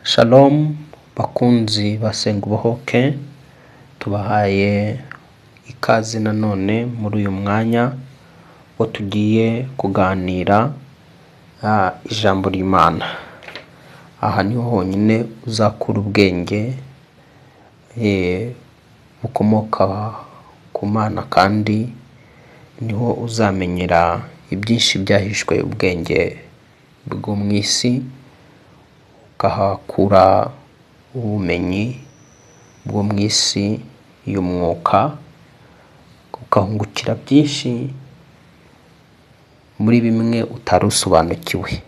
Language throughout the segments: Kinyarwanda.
Shalom bakunzi ba Senga Ubohoke, tubahaye ikaze nanone muri uyu mwanya wo tugiye kuganira ijambo ry'Imana. Aha niho honyine uzakura ubwenge bukomoka ku Mana, kandi niho uzamenyera ibyinshi byahishwe ubwenge bwo mu isi, ukahakura ubumenyi bwo mu isi y'umwuka, ukahungukira byinshi muri bimwe utari usobanukiwe.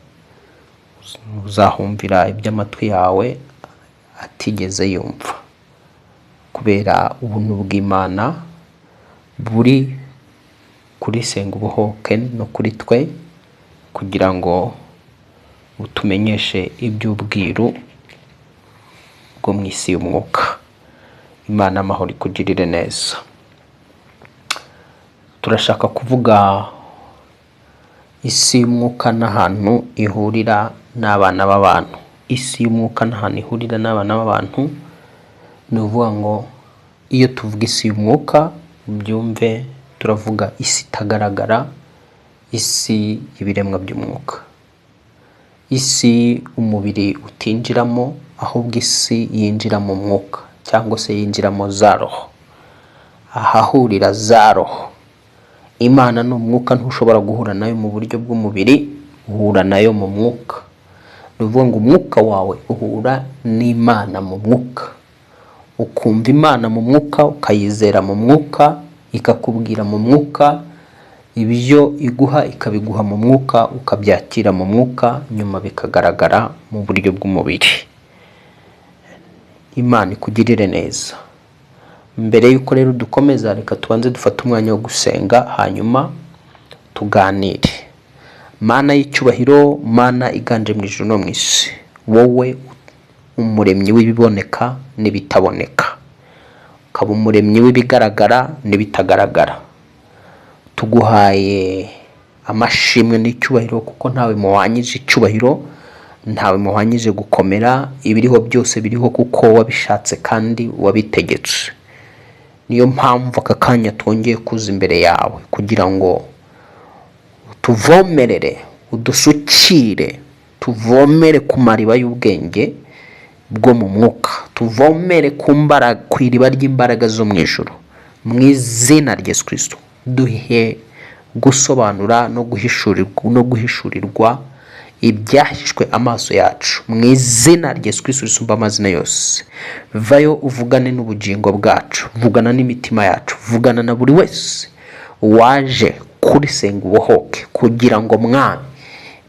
Uzahumvira ibyo amatwi yawe atigeze yumva, kubera ubuntu bw'Imana buri kuri Senga Ubohoke no kuri twe, kugira ngo butumenyeshe iby'ubwiru bwo mu isi y'umwuka. Imana amahoro ikugirire neza. Turashaka kuvuga isi y'umwuka n'ahantu ihurira n'abana b'abantu. Isi y'umwuka n'ahantu ihurira n'abana b'abantu, ni ukuvuga ngo iyo tuvuga isi y'umwuka, ubyumve, turavuga isi itagaragara, isi y'ibiremwa by'umwuka, isi umubiri utinjiramo, ahubwo isi yinjira mu mwuka cyangwa se yinjiramo za roho, ahahurira za roho. Imana ni umwuka, ntushobora guhura nayo mu buryo bw'umubiri, uhura nayo mu mwuka. Ni ukuvuga ngo umwuka wawe uhura n'Imana mu mwuka, ukumva Imana mu mwuka, ukayizera mu mwuka, ikakubwira mu mwuka, ibyo iguha ikabiguha mu mwuka, ukabyakira mu mwuka, nyuma bikagaragara mu buryo bw'umubiri. Imana ikugirire neza. Mbere y'uko rero dukomeza, reka tubanze dufate umwanya wo gusenga, hanyuma tuganire. Mana y'icyubahiro, Mana iganje mu ijuru no mu isi, wowe umuremyi w'ibiboneka n'ibitaboneka, ukaba umuremyi w'ibigaragara n'ibitagaragara, tuguhaye amashimwe n'icyubahiro, kuko ntawe muhwanyije icyubahiro, ntawe muhwanyije gukomera. Ibiriho byose biriho kuko wabishatse kandi wabitegetse. Niyo mpamvu aka kanya twongeye kuza imbere yawe kugira ngo tuvomerere, udusukire, tuvomere ku mariba y'ubwenge bwo mu mwuka, tuvomere ku mbaraga, ku iriba ry'imbaraga zo mu ijuru. Mu izina rya Yesu Kristo, duhe gusobanura no guhishurirwa ibyahishwe amaso yacu. Mu izina rya Yesu Kristo risumba amazina yose, vayo uvugane n'ubugingo bwacu, vugana n'imitima yacu, vugana na buri wese waje kuri Senga Ubohoke, kugira ngo, Mwami,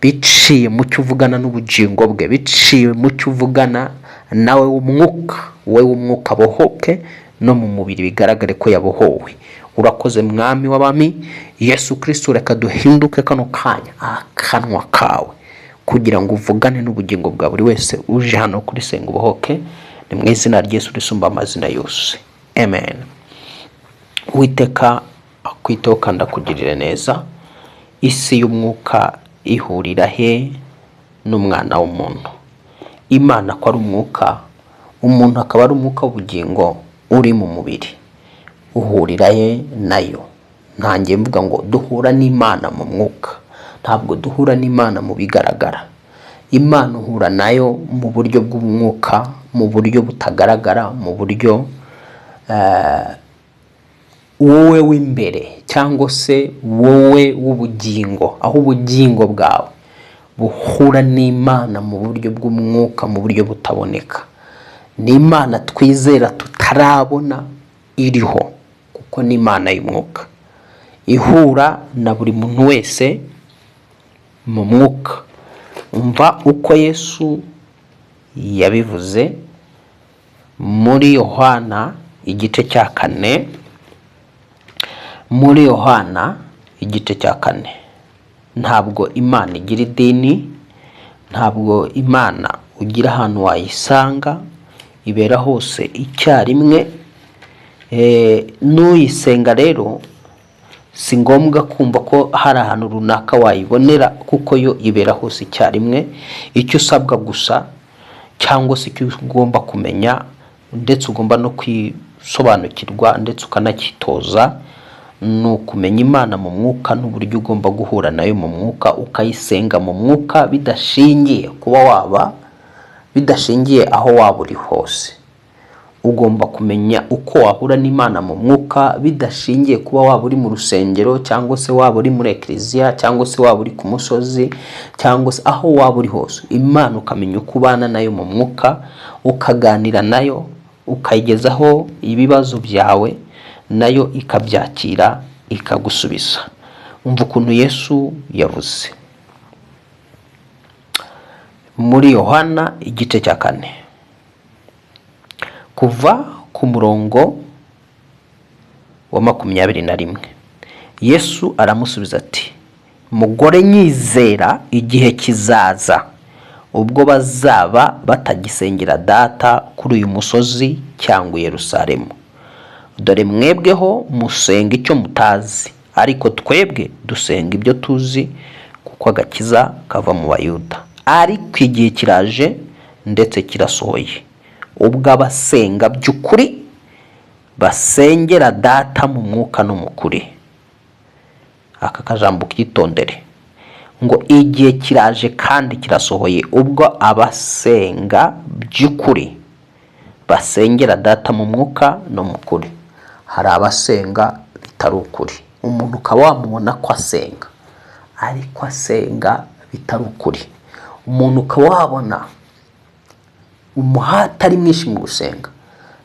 biciye mu cyo uvugana n'ubugingo bwe, biciye mu cyo uvugana nawe w'umwuka, wowe w'umwuka abohoke, no mu mubiri bigaragare ko yabohowe. Urakoze, Mwami w'abami Yesu Kristo. Reka duhinduke kano kanya akanwa kawe kugira ngo uvugane n'ubugingo bwa buri wese uje hano kuri Senga Ubohoke. Ni mu izina rya Yesu risumba amazina yose, amen. Uwiteka akwiteho kandi akugirire neza. Isi y'umwuka ihurira he n'umwana w'umuntu? Imana ko ari umwuka, umuntu akaba ari umwuka w'ubugingo uri mu mubiri, uhurira he nayo? Ntangiye mvuga ngo duhura n'Imana mu mwuka, ntabwo duhura n'Imana mu bigaragara. Imana uhura nayo mu buryo bw'umwuka, mu buryo butagaragara, mu buryo wowe w'imbere cyangwa se wowe w'ubugingo, aho ubugingo bwawe buhura n'Imana mu buryo bw'umwuka, mu buryo butaboneka. Ni Imana twizera tutarabona iriho, kuko ni Imana y'umwuka ihura na buri muntu wese mu mwuka. Umva uko Yesu yabivuze muri Yohana igice cya 4. Muri Yohana igice cya 4. Ntabwo Imana igira idini, ntabwo Imana ugira ahantu wayisanga, ibera hose icyarimwe. N'uyisenga rero si ngombwa kumva ko hari ahantu runaka wayibonera, kuko yo ibera hose icyarimwe. Icyo usabwa gusa Cyangwa se icyo ugomba kumenya, ndetse ugomba no kwisobanukirwa, ndetse ukanacyitoza, ni ukumenya Imana mu mwuka n'uburyo ugomba guhura nayo mu mwuka, ukayisenga mu mwuka, bidashingiye kuba waba, bidashingiye aho waba uri hose. Ugomba kumenya uko wahura n'Imana mu mwuka bidashingiye kuba waba uri mu rusengero, cyangwa se waba uri muri ekiliziya, cyangwa se waba uri ku musozi, cyangwa se aho waba uri hose. Imana ukamenya uko ubana nayo mu mwuka, ukaganira nayo, ukayigezaho ibibazo byawe, nayo ikabyakira, ikagusubiza. Umva ukuntu Yesu yavuze muri Yohana igice cya 4, kuva ku murongo wa 21. Yesu aramusubiza ati: "Mugore, nyizera, igihe kizaza ubwo bazaba batagisengera Data kuri uyu musozi cyangwa i Yerusalemu. Dore mwebweho musenga icyo mutazi, ariko twebwe dusenga ibyo tuzi, kuko agakiza kava mu Bayuda. Ariko igihe kiraje, ndetse kirasohoye, ubwo abasenga by'ukuri basengera Data mu mwuka no mu kuri." Aka kajambo kitondere, ngo igihe kiraje kandi kirasohoye ubwo abasenga by'ukuri basengera Data mu mwuka no mu kuri. Hari abasenga bitari ukuri. Umuntu ukaba wamubona ko asenga, ariko asenga bitari ukuri. Umuntu ukaba wabona umuhate ari mwinshi mu gusenga,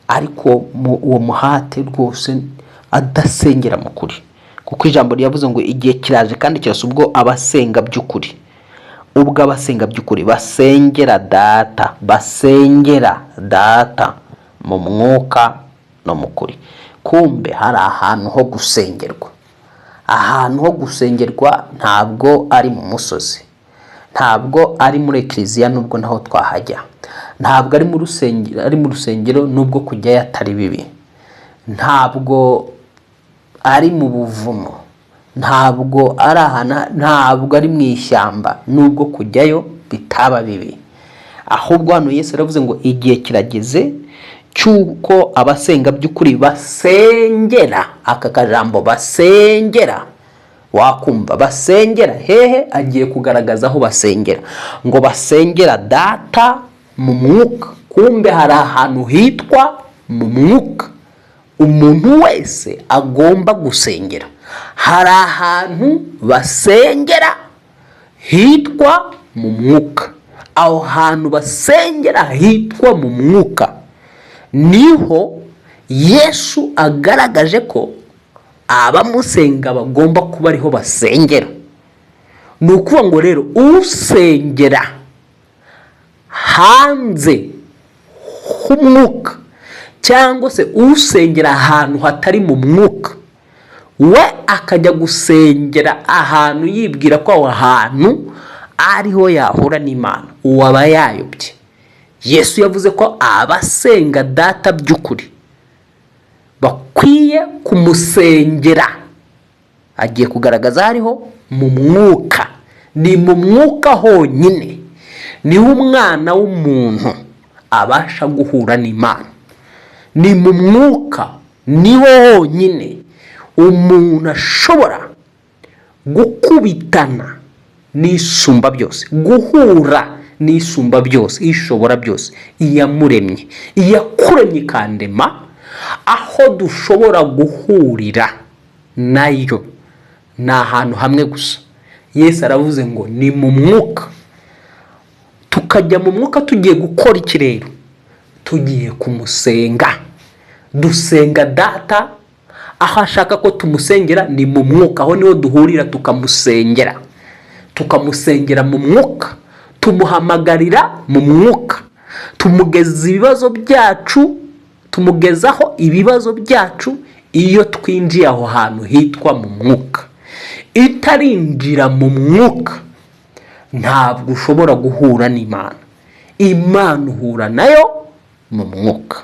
ariko uwo muhate rwose adasengera mu kuri, kuko ijambo ryavuze ngo igihe kiraje kandi kirasa ubwo abasenga by'ukuri, ubwo abasenga by'ukuri basengera Data, basengera Data mu mwuka no mu kuri. Kumbe hari ahantu ho gusengerwa. Ahantu ho gusengerwa ntabwo ari mu musozi, ntabwo ari muri ekiliziya, nubwo naho twahajya, ntabwo ari mu rusengero, ari mu rusengero nubwo kujyayo atari bibi, ntabwo ari mu buvumo, ntabwo ari ahantu, ntabwo ari mu ishyamba, nubwo kujyayo bitaba bibi. Ahubwo hano Yesu yaravuze ngo igihe kirageze cy'uko abasenga by'ukuri basengera, aka kajambo basengera, wakumva basengera hehe? Agiye kugaragaza aho basengera, ngo basengera Data mu mwuka. Kumbe hari ahantu hitwa mu mwuka umuntu wese agomba gusengera. Hari ahantu basengera hitwa mu mwuka. Aho hantu basengera hitwa mu mwuka niho Yesu agaragaje ko abamusenga bagomba kuba ariho basengera. Ni ukuvuga ngo rero usengera hanze h'umwuka, cyangwa se usengera ahantu hatari mu mwuka, we akajya gusengera ahantu yibwira ko aho hantu ariho yahura n'Imana, uwo aba yayobye. Yesu yavuze ko abasenga Data by'ukuri bakwiye kumusengera, agiye kugaragaza hariho mu mwuka. Ni mu mwuka honyine niho umwana w'umuntu abasha guhura n'Imana. Ni mu mwuka niho honyine umuntu ashobora gukubitana n'Isumba byose, guhura n'Isumba byose, Ishobora byose, Iyamuremye, Iyakuremye ikandema. Aho dushobora guhurira nayo ni ahantu hamwe gusa. Yesu aravuze ngo ni mu mwuka. Tukajya mu mwuka tugiye gukora iki rero? Tugiye kumusenga. Dusenga Data aho ashaka ko tumusengera ni mu mwuka. Aho niho duhurira tukamusengera, tukamusengera mu mwuka, tumuhamagarira mu mwuka, tumugeza ibibazo byacu, tumugezaho ibibazo byacu iyo twinjiye aho hantu hitwa mu mwuka. Itarinjira mu mwuka ntabwo ushobora guhura n'Imana. Imana uhura nayo mu mwuka,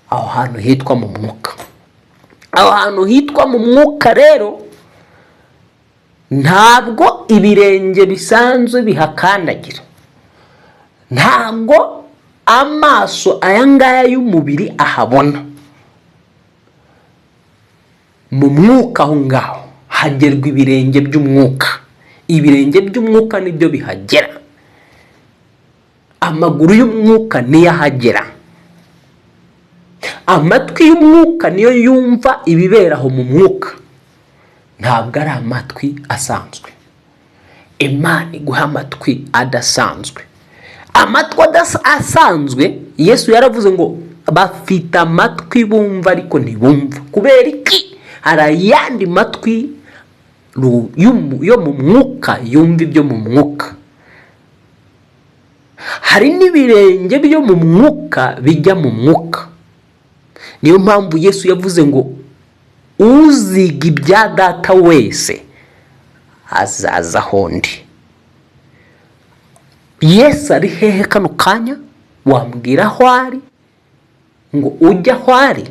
aho hantu hitwa mu mwuka. Aho hantu hitwa mu mwuka rero ntabwo ibirenge bisanzwe bihakandagira, ntabwo Amaso aya ngaya y'umubiri ahabona. Mu mwuka aho ngaho hagerwa ibirenge by'umwuka. Ibirenge by'umwuka nibyo bihagera, amaguru y'umwuka niyo ahagera, amatwi y'umwuka niyo yumva ibibera aho mu mwuka, ntabwo ari amatwi asanzwe. Imana iguha amatwi adasanzwe. Amatwi asanzwe, Yesu yaravuze ngo bafite amatwi bumva ariko ntibumva. Kubera iki? Hari ayandi matwi yo mu mwuka yumva ibyo mu mwuka. Hari n'ibirenge byo mu mwuka bijya mu mwuka. Niyo mpamvu Yesu yavuze ngo uziga ibya Data wese azaza aho ndi. Yesu ari hehe kano kanya? Wambwira aho ari ngo ujye aho ari?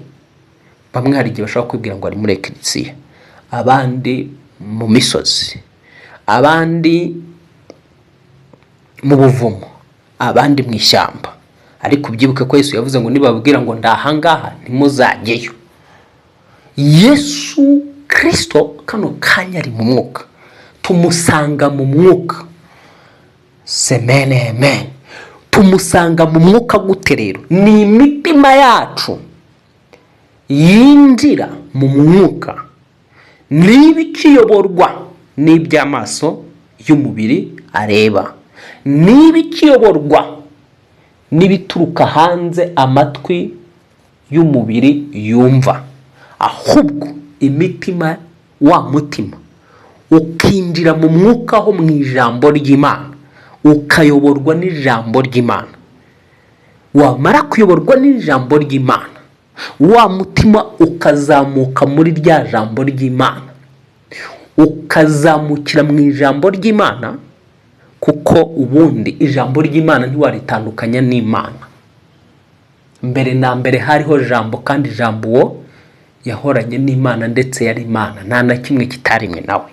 Bamwe hari igihe bashobora kwibwira ngo ari muri ekirisiya, abandi mu misozi, abandi mu buvumo, abandi mu ishyamba. Ariko ubyibuke ko Yesu yavuze ngo nibabwira ngo ndahangaha, ntimuzajyeyo. Yesu Kirisito kano kanya ari mu mwuka, tumusanga mu mwuka. Semene amen. Tumusanga mu mwuka gute rero? Ni imitima yacu yinjira mu mwuka, niba ikiyoborwa n'iby'amaso y'umubiri areba, niba ikiyoborwa n'ibituruka hanze amatwi y'umubiri yumva, ahubwo imitima, wa mutima ukinjira mu mwuka ho mu ijambo ry'Imana, ukayoborwa n'ijambo ry'Imana. Wamara kuyoborwa n'ijambo ry'Imana, wa mutima ukazamuka muri rya jambo ry'Imana, ukazamukira mu ijambo ry'Imana, kuko ubundi ijambo ry'Imana ntiwaritandukanya n'Imana. Mbere na mbere hariho Jambo, kandi Jambo uwo yahoranye n'Imana, ndetse yari Imana. Nta na kimwe kitarimwe nawe.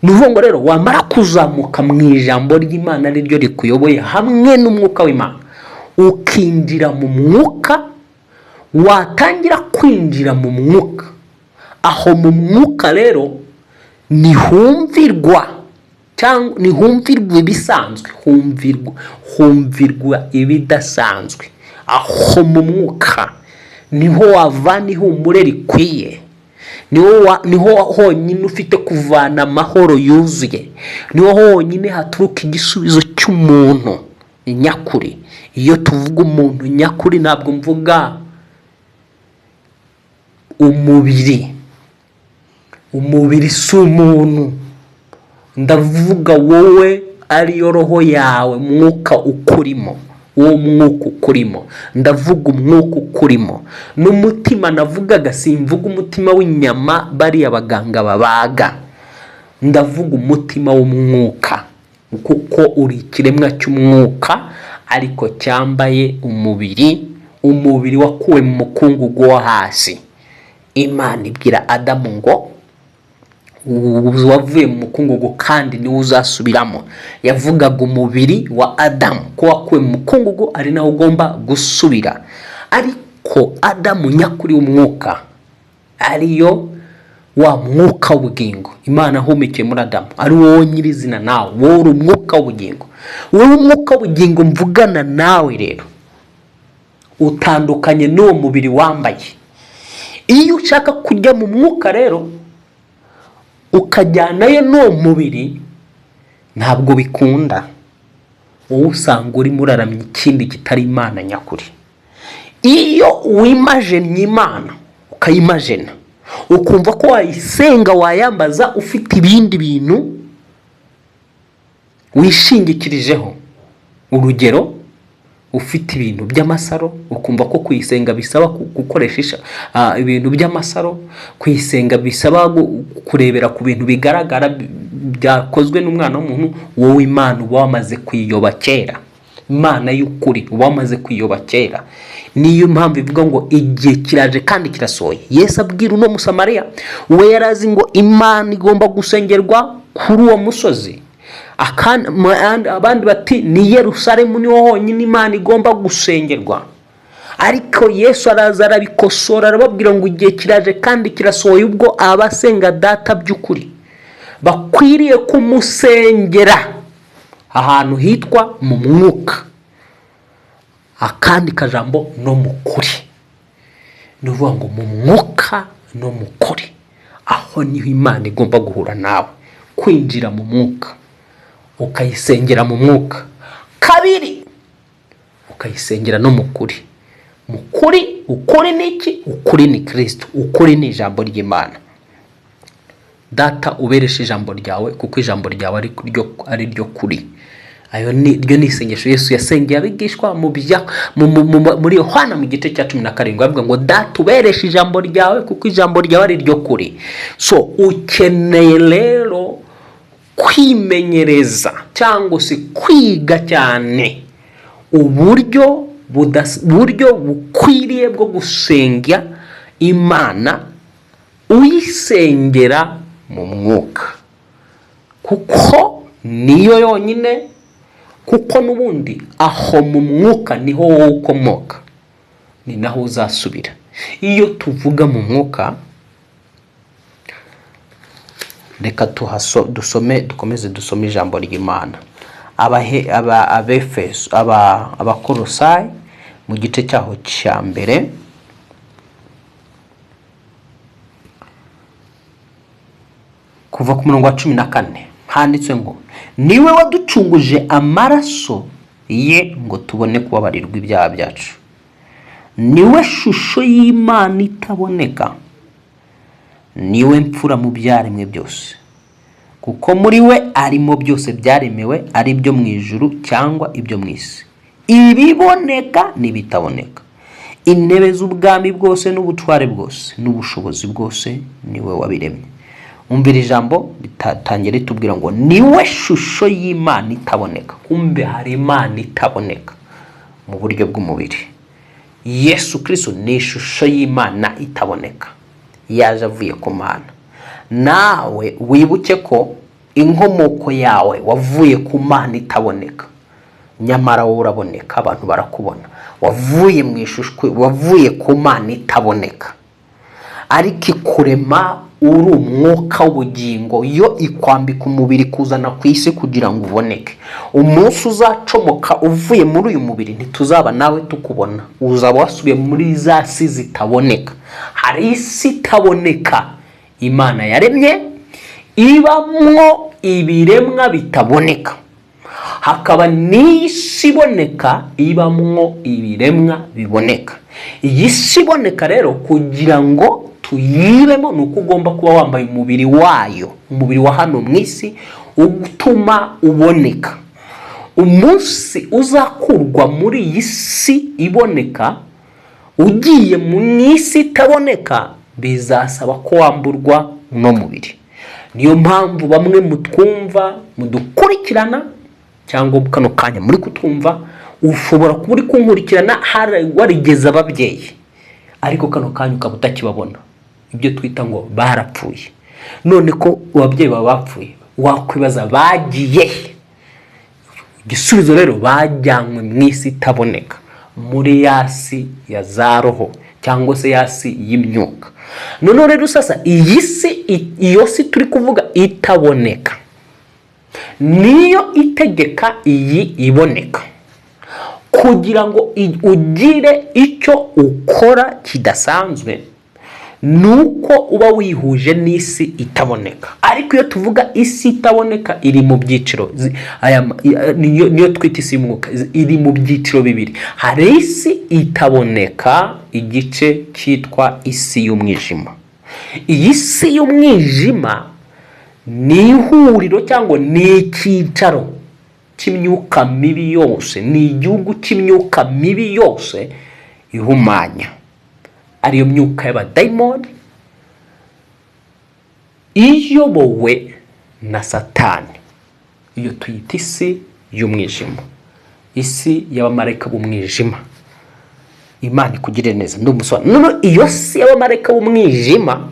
Ni ukuvuga ngo rero wamara kuzamuka mu ijambo ry'Imana, ari ryo rikuyoboye hamwe n'umwuka w'Imana, ukinjira mu mwuka. Watangira kwinjira mu mwuka, aho mu mwuka rero ntihumvirwa cyangwa ntihumvirwa ibisanzwe, humvirwa ibidasanzwe. Aho mu mwuka niho wavana ihumure rikwiye, niho honyine ufite kuvana amahoro yuzuye, niho honyine haturuka igisubizo cy'umuntu nyakuri. Iyo tuvuga umuntu nyakuri, ntabwo mvuga umubiri. Umubiri si umuntu. Ndavuga wowe, ariyo roho yawe, mwuka ukurimo, uwo mwuka ukurimo. Ndavuga umwuka ukurimo n'umutima navugaga. Simvuga umutima w'inyama bariya baganga babaga, ndavuga umutima w'umwuka, kuko uri ikiremwa cy'umwuka ariko cyambaye umubiri, umubiri wakuwe mu mukungugu wo hasi. Imana ibwira Adamu ngo wavuye mu mukungugu kandi niwo uzasubiramo. Yavugaga umubiri wa Adamu ko wakuwe mu mukungugu ari nawo ugomba gusubira. Ariko Adamu nyakuri w'umwuka, ariyo wa mwuka w'ubugingo Imana ahumekeye muri Adamu, ari wowe nyirizina nawe, wowe uri umwuka w'ubugingo, wowe umwuka w'ubugingo mvugana nawe rero, utandukanye n'uwo mubiri wambaye. Iyo ushaka kujya mu mwuka rero ukajyanayo n'uwo mubiri, ntabwo bikunda. Wowe usanga urimo uraramya ikindi kitari Imana nyakuri. Iyo wimajennye Imana, ukayimajena, ukumva ko wayisenga, wayambaza ufite ibindi bintu wishingikirijeho, urugero ufite ibintu by'amasaro, ukumva ko kuyisenga bisaba gukoresha ibintu by'amasaro, kuyisenga bisaba kurebera ku bintu bigaragara byakozwe n'umwana w'umuntu, wowe Imana uba wamaze kuyiyoba kera. Imana y'ukuri uba wamaze kuyiyoba kera. Niyo mpamvu ivuga ngo igihe kiraje kandi kirasohoye. Yesu abwira uno Musamariya, we yari azi ngo Imana igomba gusengerwa kuri uwo musozi. Abandi bati ni Yerusalemu niho honyine Imana igomba gusengerwa. Ariko Yesu araza arabikosora, arababwira ngo igihe kiraje kandi kirasohoye ubwo abasenga Data by'ukuri bakwiriye kumusengera ahantu hitwa mu mwuka, akandi kajambo no mu kuri. Ni ukuvuga ngo mu mwuka no mu kuri, aho niho Imana igomba guhura nawe, kwinjira mu mwuka ukayisengera mu mwuka, kabiri ukayisengera no mu kuri. Mu kuri, ukuri ni iki? Ukuri ni Kirisito, ukuri ni ijambo ry'Imana. Data, ubereshe ijambo ryawe, kuko ijambo ryawe ari ryo kuri. Ayo ni ryo ni isengesho Yesu yasengeye abigishwa muri Yohana mu gice cya 17, avuga ngo Data, ubereshe ijambo ryawe, kuko ijambo ryawe ari ryo kuri. So ukeneye rero kwimenyereza cyangwa se kwiga cyane uburyo bukwiriye bwo gusenga Imana, uyisengera mu mwuka, kuko niyo yonyine, kuko n'ubundi aho mu mwuka niho wowe ukomoka, ni naho uzasubira. Iyo tuvuga mu mwuka, reka dusome, dukomeze dusome ijambo ry'Imana. Abahe aba Abefeso, aba Abakorosayi mu gice cyaho cya mbere, kuva ku murongo wa 14, handitswe ngo niwe waducunguje amaraso ye ngo tubone kubabarirwa ibyaha byacu, niwe shusho y'Imana itaboneka, niwe mfura mu byaremwe byose, kuko muri we arimo byose byaremewe, ari ibyo mu ijuru cyangwa ibyo mu isi, ibiboneka n'ibitaboneka, intebe z'ubwami bwose n'ubutware bwose n'ubushobozi bwose niwe wabiremye. Umvira ijambo ritangira ritubwira ngo niwe shusho y'Imana itaboneka. Kumbe hari Imana itaboneka mu buryo bw'umubiri. Yesu Kristo ni ishusho y'Imana itaboneka, yaje avuye ku Mana. Nawe wibuke ko inkomoko yawe wavuye ku Mana itaboneka, nyamara wowe uraboneka, abantu barakubona. Wavuye mu ishusho, wavuye ku Mana itaboneka, ariko ikurema uri umwuka w'ubugingo, yo ikwambika umubiri kuzana ku isi kugira ngo uboneke. Umunsi uzacomoka uvuye muri uyu mubiri ntituzaba nawe tukubona, uzaba wasubiye muri za si zitaboneka. Hari isi itaboneka Imana yaremye ibamwo ibiremwa bitaboneka, hakaba n'isi iboneka ibamwo ibiremwa biboneka. Iyi si iboneka rero kugira ngo tuyibemo ni uko ugomba kuba wambaye umubiri wayo, umubiri wa hano mu isi utuma uboneka. Umunsi uzakurwa muri iyi si iboneka ugiye mu isi itaboneka, bizasaba ko wamburwa uno mubiri. Niyo mpamvu bamwe mutwumva, mudukurikirana, cyangwa kano kanya muri kutwumva, ushobora kuba uri kunkurikirana warigeze ababyeyi, ariko kano kanya ukaba utakibabona, ibyo twita ngo barapfuye. None ko ababyeyi baba bapfuye, wakwibaza bagiye he? Igisubizo rero, bajyanywe mu isi itaboneka, muri ya si ya za roho cyangwa se ya si y'imyuka. Noneho rero sasa iyi si, iyo si turi kuvuga itaboneka, niyo itegeka iyi iboneka. Kugira ngo ugire icyo ukora kidasanzwe ni uko uba wihuje n'isi itaboneka. Ariko iyo tuvuga isi itaboneka iri mu byiciro, niyo twita isi y'umwuka, iri mu byiciro bibiri. Hari isi itaboneka, igice cyitwa isi y'umwijima. Iyi si y'umwijima ni ihuriro cyangwa ni icyicaro cy'imyuka mibi yose, ni igihugu cy'imyuka mibi yose ihumanya, ariyo myuka y'abadayimoni iyobowe na Satani. Iyo tuyita isi y'umwijima, isi y'abamarayika b'umwijima. Imana ikugirire neza, ndi umusobanuro. Noneho iyo si y'abamarayika b'umwijima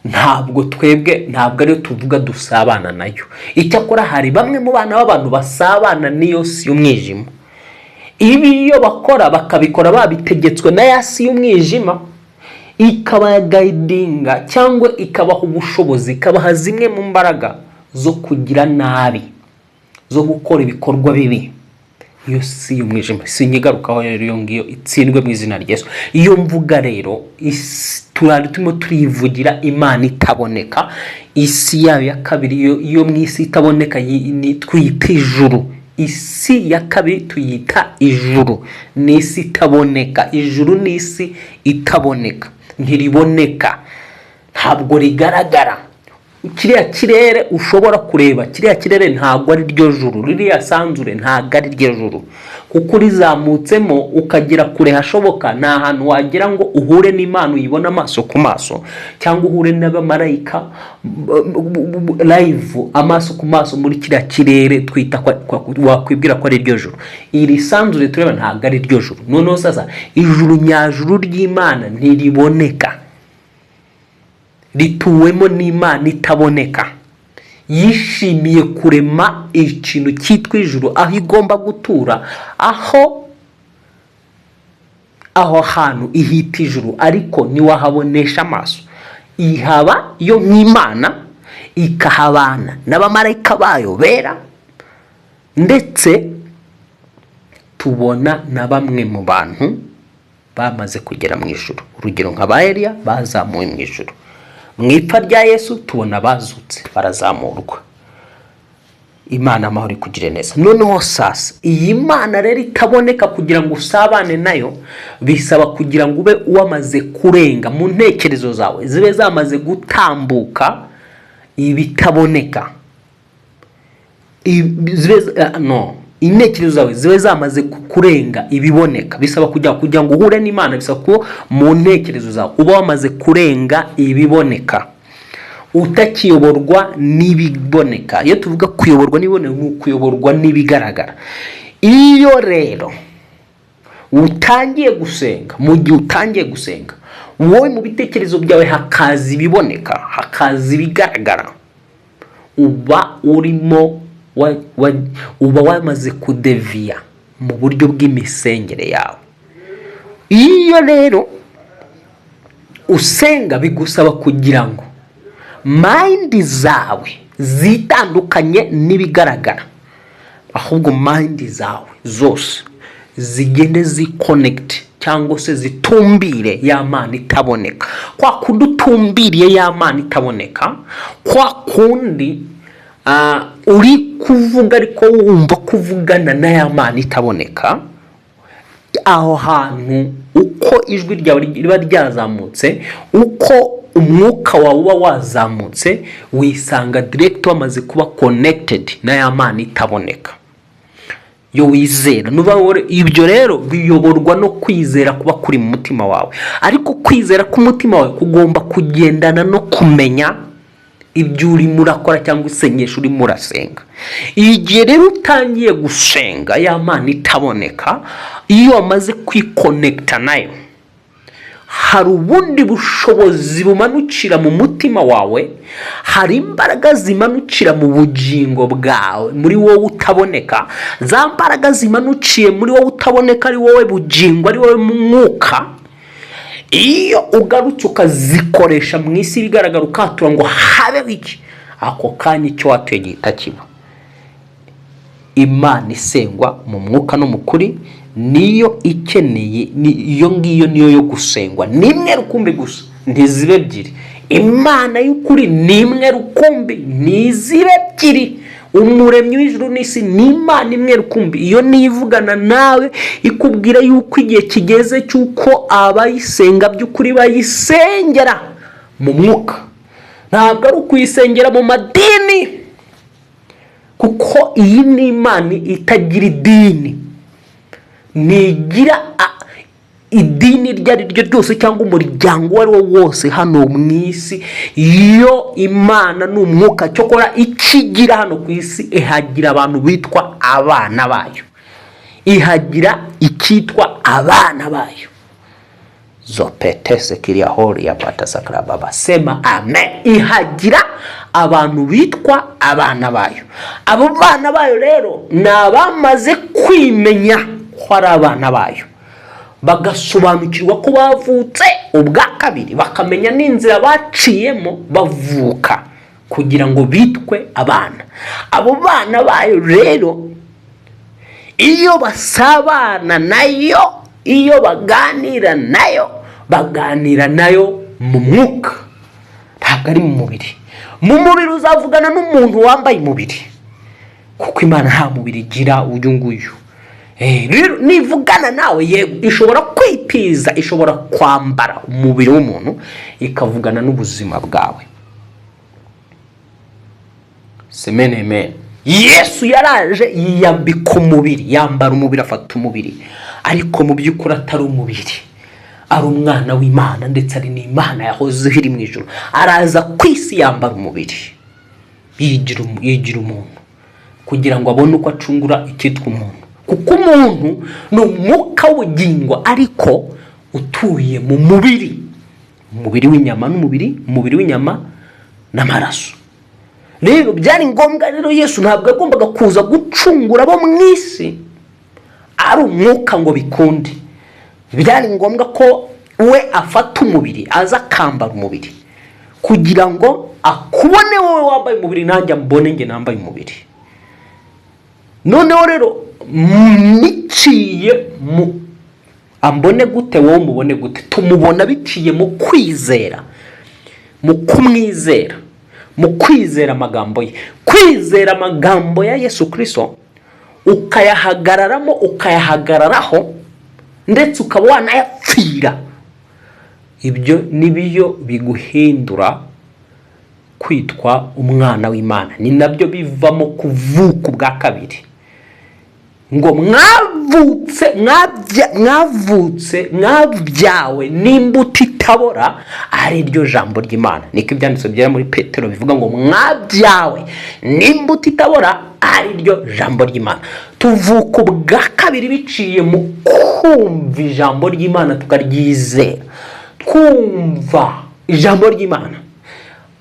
Ntabwo twebwe, ntabwo ariyo tuvuga dusabana nayo. Icyakora hari bamwe mu bana b'abantu basabana n'iyo si y'umwijima. Ibi iyo bakora, bakabikora babitegetswe na ya si y'umwijima, ikabaguidinga cyangwa ikabaha ubushobozi, ikabaha zimwe mu mbaraga zo kugira nabi, zo gukora ibikorwa bibi. Iyo si y'umwijima sinyigarukaho rero, iyo ngiyo itsindwe mu izina rya Yesu. Iyo mvuga rero turari turimo turivugira Imana itaboneka, isi yayo ya kabiri. Iyo mu isi itaboneka twita ijuru. Isi ya kabiri tuyita ijuru, ni isi itaboneka. Ijuru ni isi itaboneka, ntiriboneka, ntabwo rigaragara. Kiriya kirere ushobora kureba, kiriya kirere ntabwo ari ryo juru. Ririya sanzure ntabwo ari ryo juru, kuko urizamutsemo ukagera kure hashoboka, ni ahantu wagira ngo uhure n'Imana, uyibone amaso ku maso, cyangwa uhure n'abamarayika live, amaso ku maso, muri kiriya kirere twita wakwibwira ko ari ryo juru. Iri sanzure tureba ntabwo ari ryo juru. Noneho sasa ijuru nyajuru ry'Imana ntiriboneka, rituwemo n'Imana itaboneka. Yishimiye kurema ikintu cyitwa ijuru, aho igomba gutura. Aho hantu ihita ijuru, ariko ntiwahabonesha amaso. Ihaba yo nk'Imana, ikahabana n'abamarayika bayo bera, ndetse tubona na bamwe mu bantu bamaze kugera mu ijuru, urugero nka ba Eliya bazamuwe mu ijuru. Mu ipfa rya Yesu tubona bazutse, barazamurwa. Imana amahoro ikugire neza. Noneho sasa iyi Mana rero itaboneka, kugira ngo usabane nayo bisaba kugira ngo ube wamaze kurenga mu ntekerezo zawe, zibe zamaze gutambuka ibitaboneka. Zibe no intekerezo zawe zibe zamaze kurenga ibiboneka. Bisaba kugira ngo uhure n'Imana, bisaba ko mu ntekerezo zawe uba wamaze kurenga ibiboneka, utakiyoborwa n'ibiboneka. Iyo tuvuga kuyoborwa n'ibiboneka, ni ukuyoborwa n'ibigaragara. Iyo rero utangiye gusenga, mu gihe utangiye gusenga, wowe mu bitekerezo byawe hakaza ibiboneka, hakaza ibigaragara, uba urimo uba wamaze kudeviya mu buryo bw'imisengere yawe. Iyo rero usenga, bigusaba kugira ngo mind zawe zitandukanye n'ibigaragara, ahubwo mind zawe zose zigende ziconnecte cyangwa se zitumbire ya Mana itaboneka. Kwa kundi utumbiriye ya Mana itaboneka, kwa kundi uri kuvuga ariko wumva kuvugana na ya Mana itaboneka, aho hantu uko ijwi ryawe riba ryazamutse, uko umwuka wawe uba wazamutse, wisanga direct wamaze kuba connected na ya Mana itaboneka yo wizera. Nuba ibyo rero biyoborwa no kwizera kuba kuri mu mutima wawe, ariko kwizera k'umutima wawe kugomba kugendana no kumenya ibyo urimo urakora cyangwa isengesho urimo urasenga. Igihe rero utangiye gusenga ya Mana itaboneka, iyo wamaze kwiconnecta nayo, hari ubundi bushobozi bumanukira mu mutima wawe, hari imbaraga zimanukira mu bugingo bwawe, muri wowe utaboneka. Za mbaraga zimanukiye muri wowe utaboneka, ari wowe bugingo, ari wowe mwuka, iyo ugarutse ukazikoresha mu isi bigaragara, ukatura ngo habeho iki, ako kanya icyo watuye gihita kiba. Imana isengwa mu mwuka no mu kuri niyo ikeneye, iyo ngiyo niyo yo gusengwa. Ni imwe rukumbi gusa, ntizibe ebyiri. Imana y'ukuri ni imwe rukumbi, ntizibe ebyiri. Umuremyi w'ijuru n'isi ni Imana imwe rukumbi. Iyo niyo ivugana nawe, ikubwira yuko igihe kigeze cy'uko abayisenga by'ukuri bayisengera mu mwuka, ntabwo ari ukuyisengera mu madini, kuko iyi ni Imana itagira idini. Ntigira idini iryo ari ryo ryose cyangwa umuryango uwo ari wo wose hano mu isi. Iyo Imana ni umwuka. Cyokora ikigira hano ku isi, ihagira abantu bitwa abana bayo, ihagira icyitwa abana bayo. Zopetese kiriya hori ya patasakarababa. Sema amen. Ihagira abantu bitwa abana bayo. Abo bana bayo rero ni abamaze kwimenya ko ari abana bayo, bagasobanukirwa ko bavutse ubwa kabiri, bakamenya n'inzira baciyemo bavuka kugira ngo bitwe abana. Abo bana bayo rero, iyo basabana nayo, iyo baganira nayo, baganira nayo mu mwuka, ntabwo ari mu mubiri. Mu mubiri uzavugana n'umuntu wambaye umubiri, kuko Imana nta mubiri igira uyu nguyu. Rero nivugana nawe, yego ishobora kwitiza, ishobora kwambara umubiri w'umuntu ikavugana n'ubuzima bwawe. Semene amen. Yesu yaraje yiyambika umubiri, yambara umubiri, afata umubiri, ariko mu by'ukuri atari umubiri, ari umwana w'Imana, ndetse ari n'Imana yahozeho iri mu ijuru. Araza ku isi yambara umubiri, yigira umuntu kugira ngo abone uko acungura icyitwa umuntu, kuko umuntu ni umwuka w'ubugingo ariko utuye mu mubiri, umubiri w'inyama n'umubiri, umubiri w'inyama n'amaraso. Rero byari ngombwa rero, Yesu ntabwo yagombaga kuza gucungura abo mu isi ari umwuka ngo bikunde. Byari ngombwa ko we afata umubiri, aza akambara umubiri kugira ngo akubone wowe wambaye umubiri, nanjye ambone njye nambaye umubiri. Noneho rero niciye mu ambone gute, wowe umubone gute? Tumubona biciye mu kwizera, mu kumwizera, mu kwizera amagambo ye. Kwizera amagambo ya Yesu Kirisito, ukayahagararamo, ukayahagararaho, ndetse ukaba wanayapfira, ibyo nibyo biguhindura kwitwa umwana w'Imana. Ni nabyo bivamo kuvuka ubwa kabiri. Ngo mwavutse, mwavutse, mwabyawe n'imbuto itabora, ari ryo jambo ry'Imana. Niko Ibyanditswe byera muri Petero bivuga, ngo mwabyawe n'imbuto itabora, ari ryo jambo ry'Imana. Tuvuka ubwa kabiri biciye mu kumva ijambo ry'Imana, tukaryizera. Twumva ijambo ry'Imana,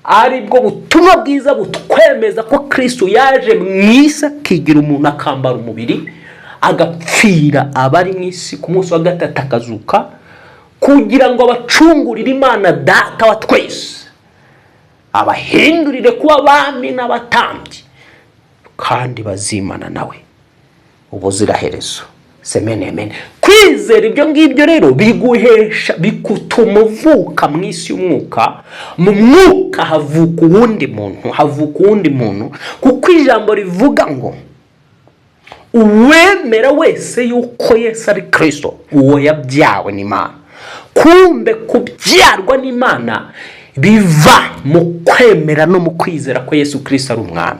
ari bwo butumwa bwiza butwemeza ko Kristo yaje mu isi, akigira umuntu, akambara umubiri, agapfira abari mu isi, ku munsi wa gatatu akazuka kugira ngo abacungurire Imana Data wa twese, abahindurire kuba abami n'abatambyi, kandi bazimana nawe ubuziraherezo. Semene amen. Kwizera ibyo ngibyo rero biguhesha, bigutuma uvuka mu isi y'umwuka. Mu mwuka havuka uwundi muntu, havuka uwundi muntu, kuko ijambo rivuga ngo uwemera wese yuko Yesu ari Kirisito, uwo yabyawe n'Imana. Kumbe kubyarwa n'Imana biva mu kwemera no mu kwizera ko Yesu Kirisito ari umwami.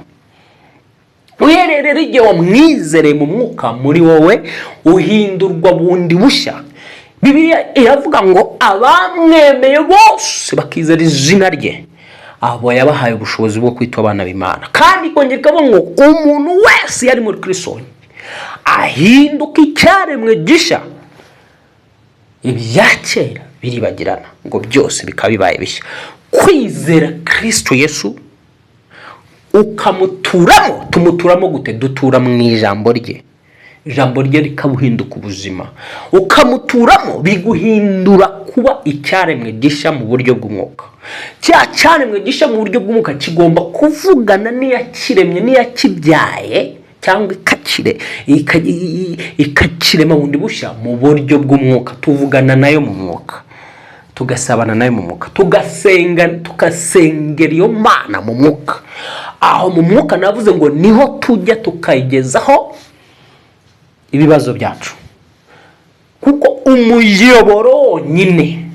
Uhereye rero igihe wamwizereye mu mwuka, muri wowe uhindurwa bundi bushya. Bibiliya iravuga ngo abamwemeye bose bakizera izina rye, abo yabahaye ubushobozi bwo kwitwa abana b'Imana. Kandi ikongera ikavuga ngo umuntu wese yari muri Kirisito ahinduka icyaremwe gishya, ibya kera biribagirana, ngo byose bikaba bibaye bishya. Kwizera Kirisito Yesu ukamuturamo. Tumuturamo gute? Dutura mu ijambo rye, ijambo rye rikabuhinduka ubuzima. Ukamuturamo, biguhindura kuba icyaremwe gishya mu buryo bw'umwuka. Cya cyaremwe gishya mu buryo bw'umwuka kigomba kuvugana n'iyakiremye, n'iyakibyaye, cyangwa ikakirema bundi bushya mu buryo bw'umwuka. Tuvugana nayo mu mwuka, tugasabana nayo mu mwuka, tugasenga, tugasengera iyo Mana mu mwuka. Aho mu mwuka navuze ngo niho tujya tukayigezaho ibibazo byacu, kuko umuyoboro wonyine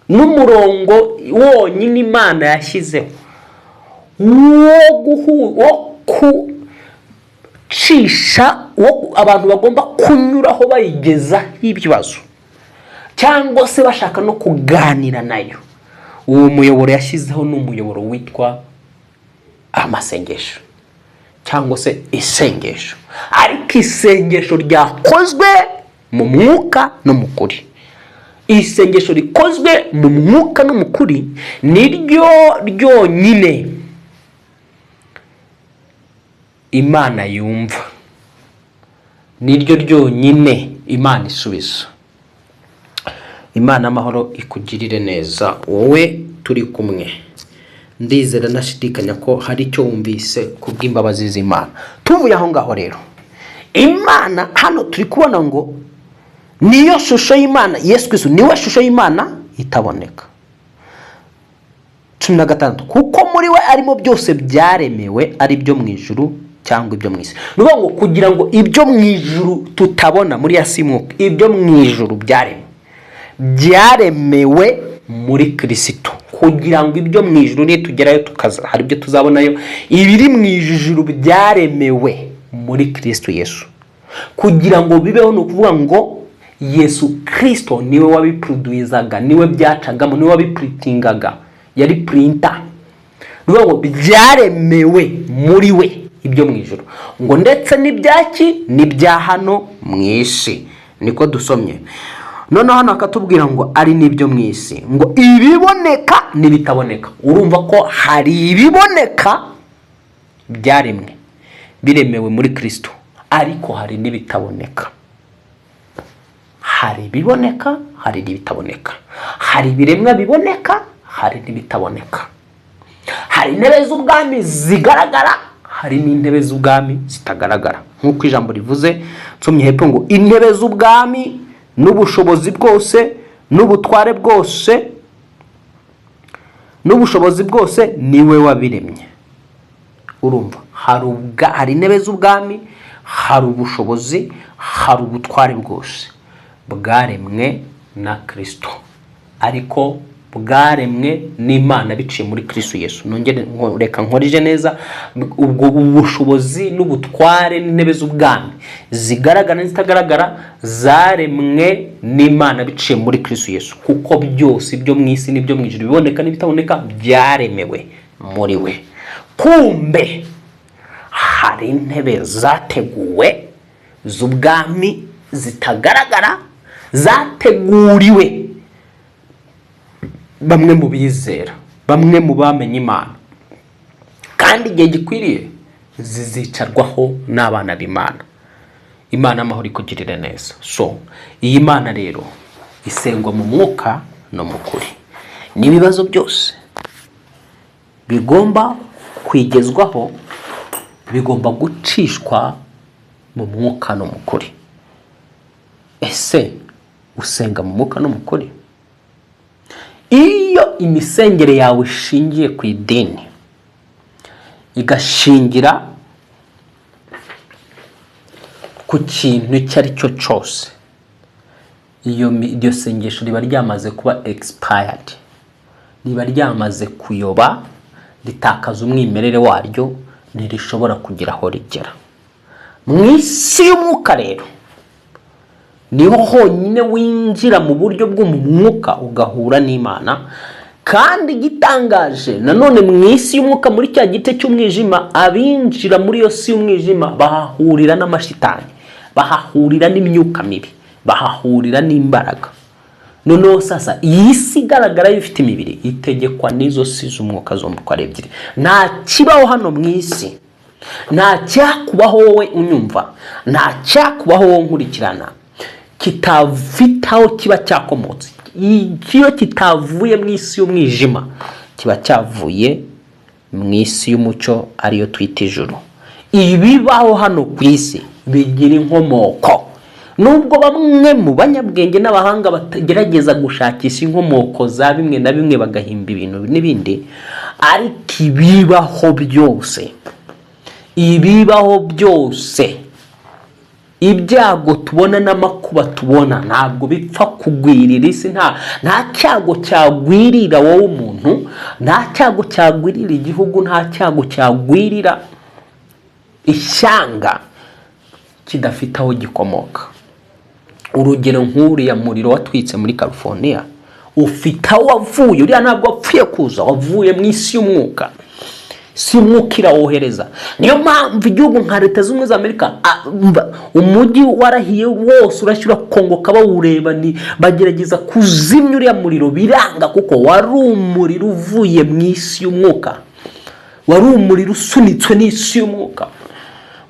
n'umurongo wonyine Imana yashyizeho wo gucisha, wo abantu bagomba kunyuraho bayigezaho ibibazo cyangwa se bashaka no kuganira nayo, uwo muyoboro yashyizeho ni umuyoboro witwa amasengesho cyangwa se isengesho, ariko isengesho ryakozwe mu mwuka no mu kuri. Isengesho rikozwe mu mwuka no mu kuri niryo ryonyine Imana yumva, niryo ryonyine Imana isubiza. Imana amahoro ikugirire neza, wowe turi kumwe. Ndizera nashidikanya ko hari icyo wumvise ku bw'imbabazi z'Imana. Tuvuye aho ngaho rero, Imana hano turi kubona ngo niyo shusho y'Imana. Yesu Kristo niwe shusho y'Imana itaboneka. 16: kuko muri we arimo byose byaremewe, ari ibyo mu ijuru cyangwa ibyo mu isi. Ni ukuvuga ngo kugira ngo ibyo mu ijuru tutabona muri ya si mwuka, ibyo mu ijuru byaremwe, byaremewe muri Kirisito, kugira ngo ibyo mu ijuru nitugerayo tukaza hari ibyo tuzabonayo. Ibiri mu ijuru byaremewe muri Kirisito Yesu kugira ngo bibeho. Ni ukuvuga ngo Yesu Kirisito niwe wabiproduizaga, niwe byacagamo, niwe wabiprintingaga, yari printer. Ni ukuvuga ngo byaremewe muri we, ibyo mu ijuru ngo ndetse n'ibyaki n'ibya hano mu isi, niko dusomye. Noneho hano akatubwira ngo ari n'ibyo mu isi, ngo ibiboneka n'ibitaboneka. Urumva ko hari ibiboneka byaremwe, biremewe muri Kirisito, ariko hari n'ibitaboneka. Hari ibiboneka, hari n'ibitaboneka. Hari ibiremwa biboneka, hari n'ibitaboneka. Hari intebe z'ubwami zigaragara, hari n'intebe z'ubwami zitagaragara, nk'uko ijambo rivuze. Nsomye hepfo ngo intebe z'ubwami n'ubushobozi bwose n'ubutware bwose n'ubushobozi bwose niwe wabiremye. Urumva hari intebe z'ubwami, hari ubushobozi, hari ubutware bwose bwaremwe na Kirisito, ariko bwaremwe n'Imana biciye muri Kirisito Yesu. Nongere reka nkorije neza: ubwo ubushobozi n'ubutware n'intebe z'ubwami zigaragara n'izitagaragara zaremwe n'Imana biciye muri Kirisito Yesu, kuko byose, ibyo mu isi n'ibyo mu ijuru, biboneka n'ibitaboneka, byaremewe muri we. Kumbe hari intebe zateguwe z'ubwami zitagaragara, zateguriwe bamwe mu bizera, bamwe mu bamenye Imana, kandi igihe gikwiriye zizicarwaho n'abana b'Imana. Imana amahoro ikugirire neza. So iyi Mana rero isengwa mu mwuka no mu kuri. N'ibibazo byose bigomba kwigezwaho bigomba gucishwa mu mwuka no mu kuri. Ese usenga mu mwuka no mu kuri? Iyo imisengere yawe ishingiye ku idini, igashingira ku kintu icyo ari cyo cyose, iryo sengesho riba ryamaze kuba expired, riba ryamaze kuyoba, ritakaza umwimerere waryo, ntirishobora kugira aho rigera. Mu isi y'umwuka rero niho honyine winjira mu buryo bwo mu mwuka ugahura n'Imana. Kandi igitangaje nanone, mu isi y'umwuka, muri cya gice cy'umwijima, abinjira muri iyo si y'umwijima bahahurira n'amashitani, bahahurira n'imyuka mibi, bahahurira n'imbaraga. Noneho sasa iyi si igaragara yo ifite imibiri itegekwa n'izo si z'umwuka zombi uko ari ebyiri. Nta kibaho hano mu isi, nta cyakubaho wowe unyumva, nta cyakubaho wowe nkurikirana kitafite aho kiba cyakomotse. Iyo kitavuye mu isi y'umwijima, kiba cyavuye mu isi y'umucyo, ariyo twita ijuru. Ibibaho hano ku isi bigira inkomoko, nubwo bamwe mu banyabwenge n'abahanga batagerageza gushakisha inkomoko za bimwe na bimwe, bagahimba ibintu n'ibindi, ariko ibibaho byose, ibibaho byose, ibyago tubona n'amakuba tubona, ntabwo bipfa kugwirira isi. Nta cyago cyagwirira wowe umuntu, nta cyago cyagwirira igihugu, nta cyago cyagwirira ishyanga kidafite aho gikomoka. Urugero nk'uriya muriro watwitse muri California ufite aho wavuye. Uriya ntabwo wapfuye kuza, wavuye mu isi y'umwuka. Si umwuka irawohereza. Niyo mpamvu igihugu nka Leta Zunze Ubumwe za Amerika, umujyi warahiye wose, urashyira kongoka bawureba, ni bagerageza kuzimya uriya muriro biranga, kuko wari umuriro uvuye mu isi y'umwuka, wari umuriro usunitswe n'isi y'umwuka.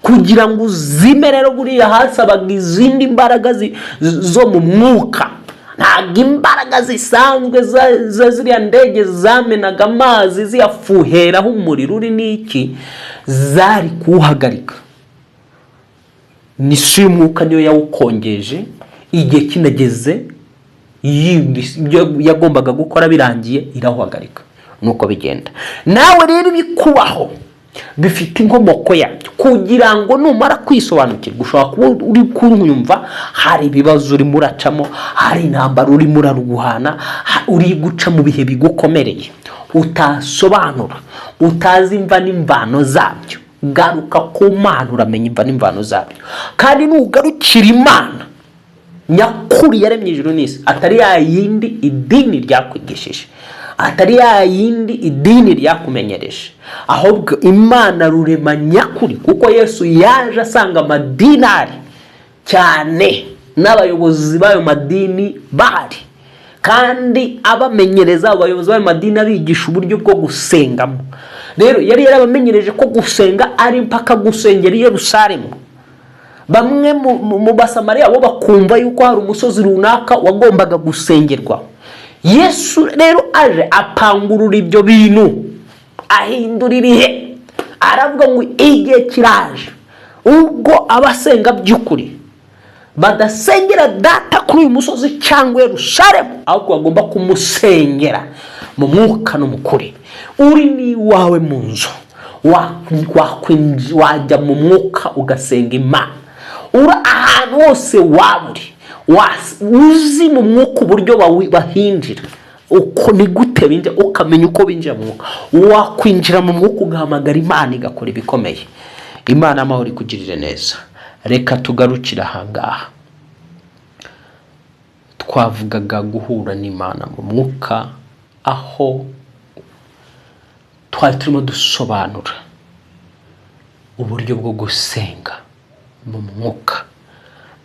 Kugira ngo uzime rero, buriya hasabaga izindi mbaraga zo mu mwuka. Ntabwo imbaraga zisanzwe za ziriya ndege zamenaga amazi ziyafuheraho umuriro uri n'iki zari kuwuhagarika. Ni isi y'umwuka niyo yawukongeje. Igihe kinageze, yumvise ibyo yagombaga gukora birangiye, irawuhagarika. Nuko bigenda. Nawe rero ibikubaho bifite inkomoko yabyo, kugira ngo numara kwisobanukirwa, ushobora kuba uri kunyumva hari ibibazo urimo uracamo, hari intambara urimo urarwana, uri guca mu bihe bigukomereye utasobanura, utazi imva n'imvano zabyo. Garuka ku Mana, uramenya imva n'imvano zabyo. Kandi nugarukira Imana nyakuri yaremye ijuru n'isi, atari ya yindi idini ryakwigishije, atari ya yindi idini ryakumenyereje, ahubwo Imana rurema nyakuri, kuko Yesu yaje asanga amadini ari cyane n'abayobozi b'ayo madini bahari, kandi abamenyereza, abo bayobozi b'ayo madini abigisha uburyo bwo gusengamo. Rero yari yarabamenyereje ko gusenga ari mpaka gusengera i Yerusalemu. Bamwe mu Basamariya bo bakumva yuko hari umusozi runaka wagombaga gusengerwa. Yesu rero aje apangurura ibyo bintu, ahindura ibihe, aravuga ngo igihe kiraje ubwo abasenga by'ukuri badasengera Data kuri uyu musozi cyangwa Yerusalemu, ahubwo bagomba kumusengera mu mwuka no mu kuri. Uri n'iwawe mu nzu, wajya mu mwuka ugasenga Imana. Uri ahantu hose waba uri, uzi mu mwuka uburyo bahinjira, uko ni gute binjira, ukamenya uko binjira mu mwuka, wakwinjira mu mwuka ugahamagara Imana igakora ibikomeye. Imana amahoro ikugirire neza. Reka tugarukire ahangaha. Twavugaga guhura n'Imana mu mwuka, aho twari turimo dusobanura uburyo bwo gusenga mu mwuka,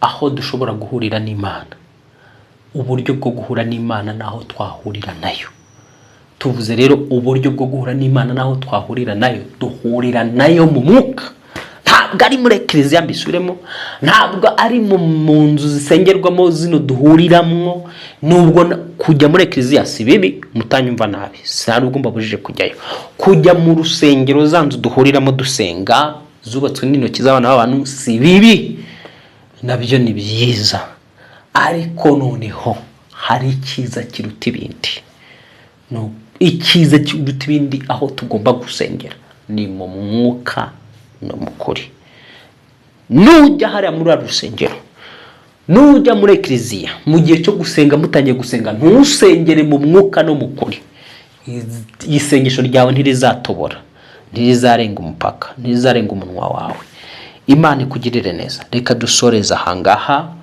aho dushobora guhurira n'Imana, uburyo bwo guhura n'Imana n'aho twahurira nayo. Tuvuze rero uburyo bwo guhura n'Imana n'aho twahurira nayo. Duhurira nayo mu mwuka, ntabwo ari muri kiliziya. Mbisubiremo, ntabwo ari mu nzu zisengerwamo zino duhuriramo. Nubwo kujya muri kiliziya si bibi, mutanyumva nabi, si nubwo mbabujije kujyayo. Kujya mu rusengero, za nzu duhuriramo dusenga zubatswe n'intoki z'abana b'abantu, si bibi, nabyo ni byiza. Ariko noneho hari icyiza kiruta ibindi. No, icyiza kiruta ibindi, aho tugomba gusengera ni mu mwuka no mu kuri. Nujya hariya muri uru rusengero, nujya muri kiliziya, mu gihe cyo gusenga, mutangiye gusenga, ntusengere mu mwuka no mu kuri, isengesho ryawe ntirizatobora, ntirizarenga umupaka, ntirizarenga umunwa wawe. Imana ikugirire neza. Reka dusoreze ahangaha.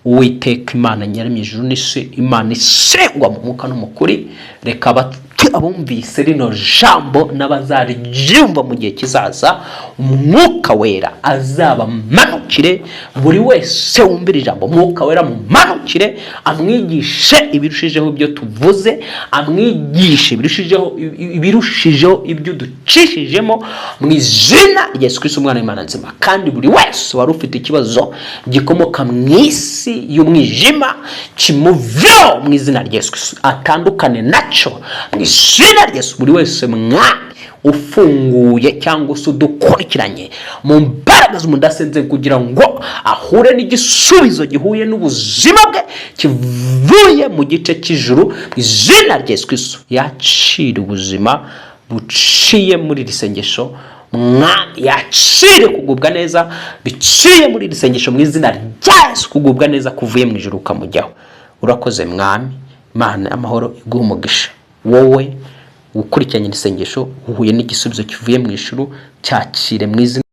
Uwiteka Imana nyaremye ijuru n'isi, Imana isengwa mu mwuka no mu kuri, reka abumvise rino jambo n'abazaryumva mu gihe kizaza, Umwuka Wera azabamanukire. Buri wese wumvira ijambo, Umwuka Wera mumanukire, amwigishe ibirushijeho ibyo tuvuze, amwigishe ibirushijeho ibyo ducishijemo, mu izina rya Yesu Kristo Umwana w'Imana nzima. Kandi buri wese wari ufite ikibazo gikomoka mu isi y'umwijima kimuveho mu izina rya Yesu Kristo, atandukane nacyo mu izina rya Yesu. Buri wese mwami ufunguye cyangwa se udukurikiranye, mu mbaraga z'umudasenze, kugira ngo ahure n'igisubizo gihuye n'ubuzima bwe kivuye mu gice cy'ijuru, mu izina rya Yesu Kristo, yakira ubuzima buciye muri iri sengesho. Mwami, yakire kugubwa neza biciye muri iri sengesho, mu izina rya Yesu. Kugubwa neza kuvuye mu ijuru ukamujyaho. Urakoze Mwami. Imana amahoro iguha umugisha. Wowe ukurikiranye iri sengesho, uhuye n'igisubizo kivuye mu ijuru, cyakire mu izina.